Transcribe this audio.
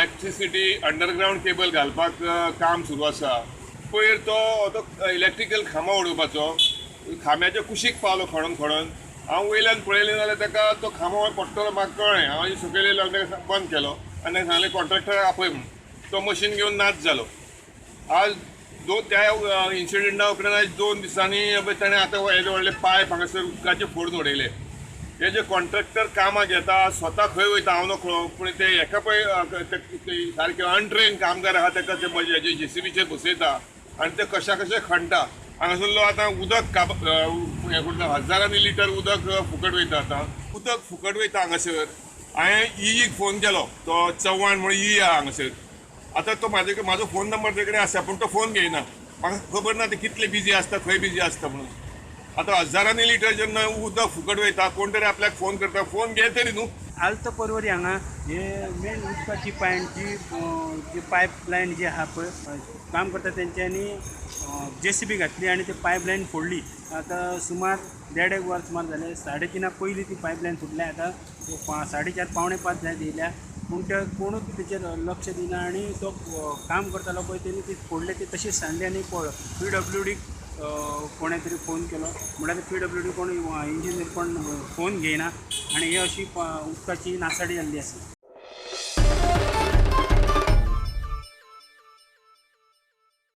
Electricity underground cable घालपाक काम सुरू आसा. पयर तो तो इलेक्ट्रिकल खांबो उडोवपाचो खांब्याच्या कुशीक पावलो खणोन खणोन. हांव वयल्यान पळयलें जाल्यार ताका तो खांबो पडटलो म्हाका कळ्ळें. हांव सकयल येयलो, ताका बंद केलो आनी ताका सांगलें कॉन्ट्रॅक्टराक आपय म्हूण. तो मशीन घेवन नाच जालो. आज दोन त्या इन्सिडंटा उपरांत आज 2 दिसांनी ताणें आतां येदे व्हडले पायप हांगासर उदकाचे फोडून उडयले. हे जे कॉन्ट्रॅक्टर कामाक येता स्वता खंय वयता हांव नकळो, पूण ते एका पळय सारके अनट्रेन कामगार आहा ताका ते हेजे जेसीबीचेर बसयता आनी ते कशा कशे खणटा. हांगासरलो आतां उदक हें करता, हजारांनी लिटर उदक फुकट वयता. आतां उदक फुकट वयता हांगासर. हांवें ईईक फोन केलो, तो चव्हाण म्हणून ई आहा हांगासर. आतां तो म्हाजो फोन नंबर ताजे कडेन आसा, पूण तो फोन घेयना. म्हाका खबर ना ते कितले बिजी आसता, खंय बिजी आसता म्हणून. आतां हजारांनी लिटर जेन्ना उदक फुकट वयता, कोण तरी आपल्याक फोन करता, फोन घे तरी न्हू. आल्त पर्वरी हांगा हे मेन उदकाची पायण जी जी पायप लायन जी आहा पळय काम करता तेंच्यांनी जेसीबी घातली आनी ती पायप लायन फोडली. आतां सुमार 1.5 वर सुमार जालें, 3:30 पयलीं ती पायप लायन फुटल्या. आतां 4:30 4:45 जायत येयल्या, पूण ते कोणूच तेचेर लक्ष दिना आनी तो काम करतालो पळय तेणी ती फोडले ती तशीच सांडली आनी पळ्ळो. पी डब्ल्यू डीक कोणें तरी फोन केलो म्हणल्यार पी डब्ल्यू डी कोण इंजिनियर कोण फोन घेयना आनी ही अशी उदकाची नासाडी जाल्ली आसा.